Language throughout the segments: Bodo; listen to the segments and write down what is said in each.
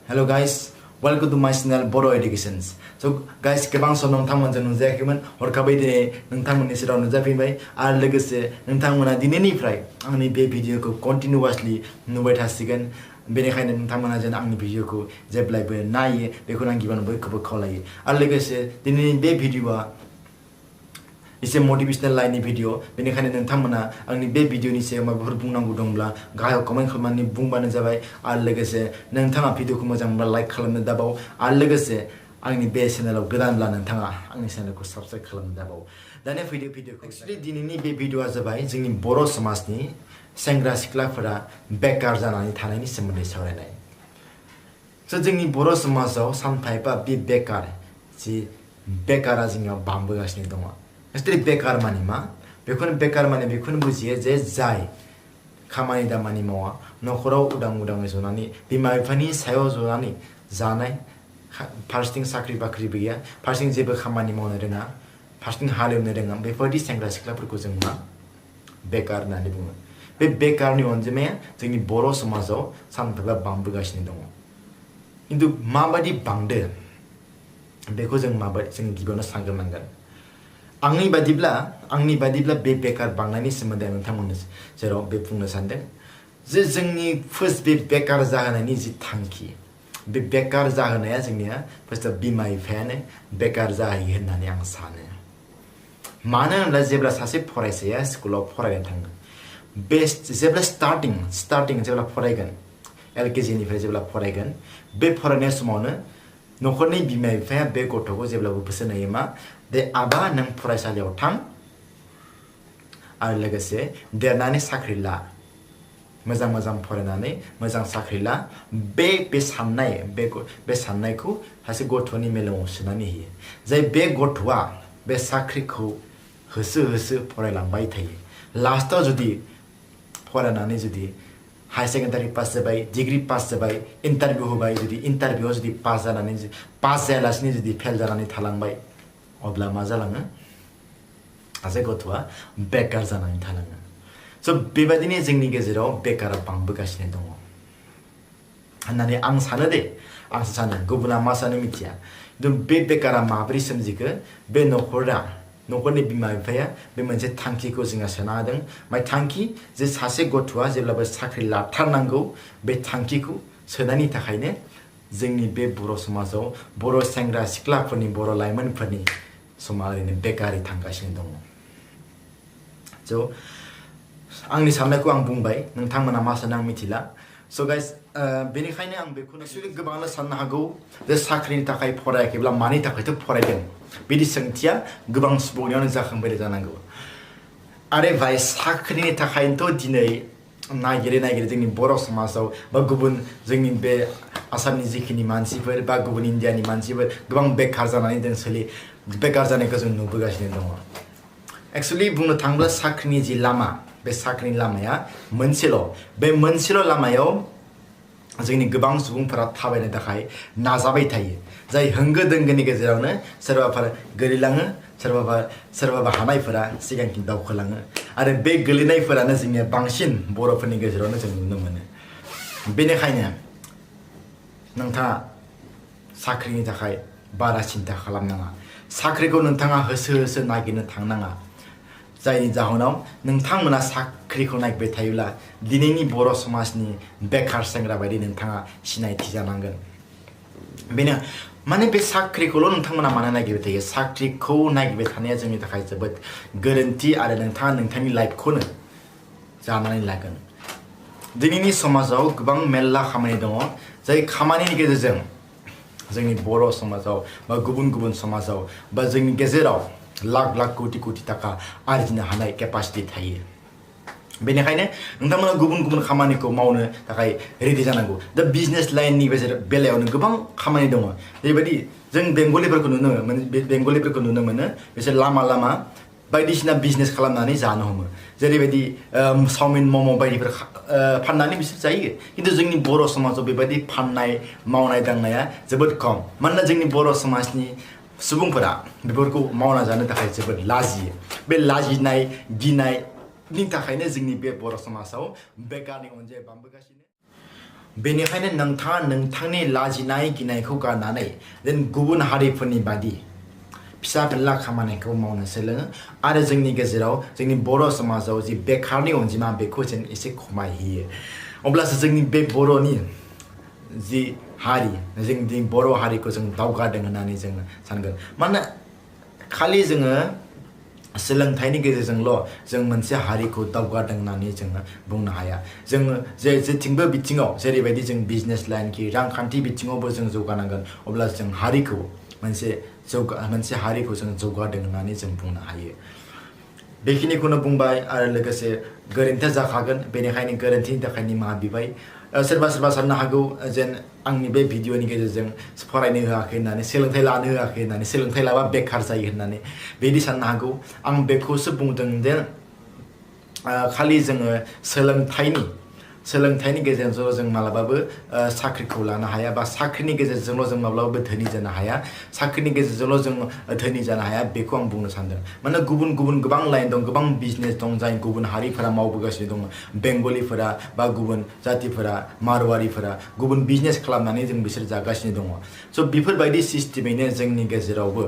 Hello guys, welcome to my channel Boro Educations. So guys, गोबां सम नोंथांमोनजों नुजायाखैमोन हरखाबै दिनै नोंथांमोननि सेराव नुजाफैबाय आरो लोगोसे नोंथांमोना दिनैनिफ्राय आंनि बे भिडिअखौ कन्टिन्युअसलि नुबाय थासिगोन बेनिखायनो नोंथांमोना जेन आंनि भिडिअखौ जेब्लायबो नायो बेखौनो आं गिबियावनो बयखौबो खावलायो आरो लोगोसे दिनैनि बे भिडिअआ इसे मोटिवेशनल लाइननि भिडिअ बेनिखायनो नोंथांमोना आंनि बे भिडिअनि सायाव माबाफोर बुंनांगौ दंब्ला गाहायाव कमेन्ट खालामनानै बुंबानो जाबाय आरो लोगोसे नोंथाङा भिडिअखौ मोजां मोनब्ला लाइक खालामनो दाबाव आरो लोगोसे आंनि बे चेनेलाव गोदानब्ला नोंथाङा आंनि चेनेलखौ साबस्क्राइब खालामनो दाबाव दानिया फैदो भिडिअखौ एक्चुअली दिनैनि बे भिडिअआ जाबाय जोंनि बर' समाजनि सेंग्रा सिख्लाफोरा बेकार जानानै थानायनि सोमोन्दै सावरायनाय स' जोंनि बर' समाजाव सानफा एफा बे बेकारा जोंनियाव बांबोगासिनो दङ एक्चुअली बेकार माने मा बेकार माने बेखौनो बुजियो जे जाय खामानि दामानि मावा न'खराव उदाङै जनानै बिमा बिफानि सायाव जनानै जानाय फारसेथिं साख्रि बाख्रि गैया फारसेथिं जेबो खामानि मावनो रोङा फारसेथिं हालेवनो रोङा बेफोरबायदि सेंग्रा सिख्लाफोरखौ जों मा बेकार होननानै बुङो बे बेकारनि अनजिमाया जोंनि बर' समाजाव सानफा बांबोगासिनो दङ खिन्थु माबायदि बांदो बेखौ जों गिबियावनो सांग्रोनांगोन आंनि बादिब्ला बे बेकार बांनायनि सोमोन्दै नोंथांमोननो जेराव बे बुंनो सानदों जे जोंनि फार्स्ट बे बेकार जाहोनायनि जि थांखि बे बेकार जाहोनाया जोंनिया फार्स्टआव बिमा बिफायानो बेकार जाहैयो होननानै आं सानो मानो होनब्ला जेब्ला सासे फरायसाया स्कुलाव फरायनो थाङो बे जेब्ला स्टार्टिं जेब्ला फरायगोन LKG जेब्ला फरायगोन बे फरायनाय समावनो न'खरनि बिमा बिफाया बे गथ'खौ जेब्लाबो बोसोन होयो मा दे आबा नों फरायसालियाव थां आरो लोगोसे देरनानै साख्रि ला मोजां फरायनानै मोजां साख्रि ला बे साननायखौ सासे गथ'नि मेलेमाव सोनानै होयो जाय बे गथ'आ बे साख्रिखौ होसो फरायलांबाय थायो लास्टआव जुदि फरायनानै जुदि हाई सेकेन्डारि पास जाबाय डिग्री पास जाबाय इन्टारभिउ होबाय जुदि इन्टारभिउआव जुदि पास जायालासिनो जुदि फेल जानानै थालांबाय अब्ला मा जालाङो सासे गथ'आ बेकार जानानै थालाङो स' बेबायदिनो जोंनि गेजेराव बेकारा बांबोगासिनो दङ होननानै आं सानो गुबुना मा सानो मिथिया खिन्थु बे बेकारा माबोरै सोमजिखो बे न'खरनि बिमा बिफाया बे मोनसे थांखिखौ जोंहा सोना होदों मा थांखि जे सासे गथ'आ जेब्लाबो साख्रि लाथारनांगौ बे थांखिखौ सोनायनि थाखायनो जोंनि बे बर' समाजाव बर' सेंग्रा सिख्लाफोरनि बर' लाइमोनफोरनि समा ओरैनो बेकारै थांगासिनो दङ स' आंनि साननायखौ आं बुंबाय नोंथांमोना मा सानो आं मिथिला स' गाइस बेनिखायनो आं बेखौनो एक्चुअलि गोबाङानो साननो हागौ जे साख्रिनि थाखाय फरायाखैब्ला मानि थाखायथ' फरायदों बिदि सोंथिया गोबां सुबुंनियावनो जाखांबाय जानांगौ आरे भाइ साख्रिनि थाखायनोथ' दिनै नागिरै जोंनि बर' समाजाव बा गुबुन जोंनि बे आसामनि जिखिनि मानसिफोर बा गुबुन इन्डियानि मानसिफोर गोबां बेकार जानानै बेकार जानायखौ जों नुबोगासिनो दङ एक्चुअलि बुंनो थाङोब्ला साख्रिनि जि लामा बे साख्रिनि लामाया मोनसेल' लामायाव जोंनि गोबां सुबुंफोरा थाबायनो थाखाय नाजाबाय थायो जाय होंगो दोंगोनि गेजेरावनो सोरबाफोर गोलैलाङो सोरबाबा हानायफोरा सिगांथिं दावखोलाङो आरो बे गोलैनायफोरानो जोंनिया बांसिन बर'फोरनि गेजेरावनो जों नुनो मोनो बेनिखायनो नोंथाङा साख्रिनि थाखाय बारा सिन्था खालामनाङा साख्रिखौ नोंथाङा होसो नागिरनो थांनाङा जायनि जाहोनाव नोंथांमोना साख्रिखौ नागिरबाय थायोब्ला दिनैनि बर' समाजनि बेकार सेंग्रा बायदि नोंथाङा सिनायथि जानांगोन बेनो माने बे साख्रिखौल' नोंथांमोना मानो नागिरबाय थायो साख्रिखौ नागिरबाय थानाया जोंनि थाखाय जोबोद गोरोन्थि आरो नोंथाङा नोंथांनि लाइफखौनो जानानै लागोन दिनैनि समाजाव गोबां मेरला खामानि दङ जाय खामानिनि गेजेरजों जोंनि बर' समाजाव बा गुबुन समाजाव बा जोंनि गेजेराव लाख कोटि थाखा आरजिनो हानाय केपासिटि थायो बेनिखायनो नोंथांमोना गुबुन खामानिखौ मावनो थाखाय रेडि जानांगौ दा बिजनेस लाइननि बेलायावनो गोबां खामानि दङ जेरैबायदि जों बेंगलिफोरखौ नुनो मोनो बिसोर लामा बायदिसिना बिजनेस खालामनानै जानो हमो जेरैबायदि चाउमिन मम' बायदिफोर फाननानै बिसोर जायो खिन्थु जोंनि बर' समाजाव बेबायदि फाननाय मावनाय दांनाया जोबोद खम मानोना जोंनि बर' समाजनि सुबुंफोरा बेफोरखौ मावना जानो थाखाय जोबोद लाजियो बे लाजिनाय गिनायनि थाखायनो जोंनि बे बर' समाजाव बेकारनि अनजिमाया बांबोगासिनो बेनिखायनो नोंथाङा नोंथांनि लाजिनाय गिनायखौ गारनानै जेन गुबुन हारिफोरनि बादि फिसा फिनला खामानिखौ मावनो सोलोङो आरो जोंनि गेजेराव जोंनि बर' समाजाव जि बेखारनि अनजिमा बेखौ जों एसे खमायहोयो अब्लासो जोंनि बे बर'नि जि हारि जोंनि बर' हारिखौ जों दावगादों होननानै जों सानगोन मानोना खालि जोङो सोलोंथाइनि गेजेरजोंल' जों मोनसे हारिखौ दावगादों होननानै जोङो बुंनो हाया जोङो जेथिंबो बिथिङाव जेरैबायदि जों बिजनेस लाइनखि रांखान्थि बिथिङावबो जों जौगानांगोन अब्ला जों हारिखौ मोनसे हारिखौ जों जौगादों होननानै जों बुंनो हायो बेखिनिखौनो बुंबाय आरो लोगोसे गोरोन्थिया जाखागोन बेनिखायनो गोरोन्थिनि थाखाय निमाहा बिबाय सोरबा साननो हागौ जेन आंनि बे भिडिअनि गेजेरजों फरायनो होआखै होननानै सोलोंथाइ लानो होआखै होननानै सोलोंथाइ लाबा बेखार जायो होननानै बिदि साननो हागौ आं बेखौसो बुंदों जे खालि जोङो सोलोंथाइनि गेजेरजों जों मालाबाबो साख्रिखौ लानो हाया बा साख्रिनि गेजेरजोंल' जों माब्लाबाबो धोनि जानो हाया साख्रिनि गेजेरजोंल' जों धोनि जानो हाया बेखौ आं बुंनो सानदों माने गुबुन गोबां लाइन दं गोबां बिजनेस दं जाय गुबुन हारिफोरा मावबोगासिनो दङ बेंगलिफोरा बा गुबुन जातिफोरा मारवारिफोरा गुबुन बिजनेस खालामनानै जों बिसोर जागासिनो दङ स' बेफोरबायदि सिस्टेमैनो जोंनि गेजेरावबो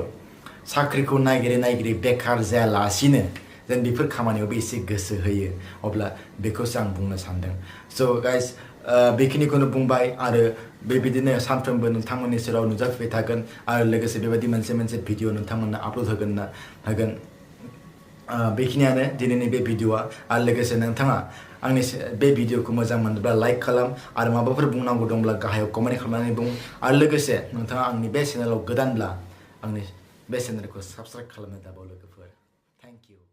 साख्रिखौ नागिरै बेखार जायालासिनो जों बेफोर खामानियावबो एसे गोसो होयो अब्ला बेखौसो आं बुंनो सानदों स' गाइस बेखिनिखौनो बुंबाय आरो बेबायदिनो सानफ्रोमबो नोंथांमोननि सेराव नुजाफैबाय थागोन आरो लोगोसे बेबायदि मोनसे भिडिअ नोंथांमोननो आपल'ड होगोन बेखिनियानो दिनैनि बे भिडिअआ आरो लोगोसे नोंथाङा आंनि बे भिडिअखौ मोजां मोनोब्ला लाइक खालाम आरो माबाफोर बुंनांगौ दंब्ला गाहायाव कमेन्ट खालामनानै बुं आरो लोगोसे नोंथाङा आंनि बे चेनेलाव गोदानब्ला आंनि बे चेनेलखौ साबस्क्राइब खालामनो दाबाव लोगोफोर थेंक इउ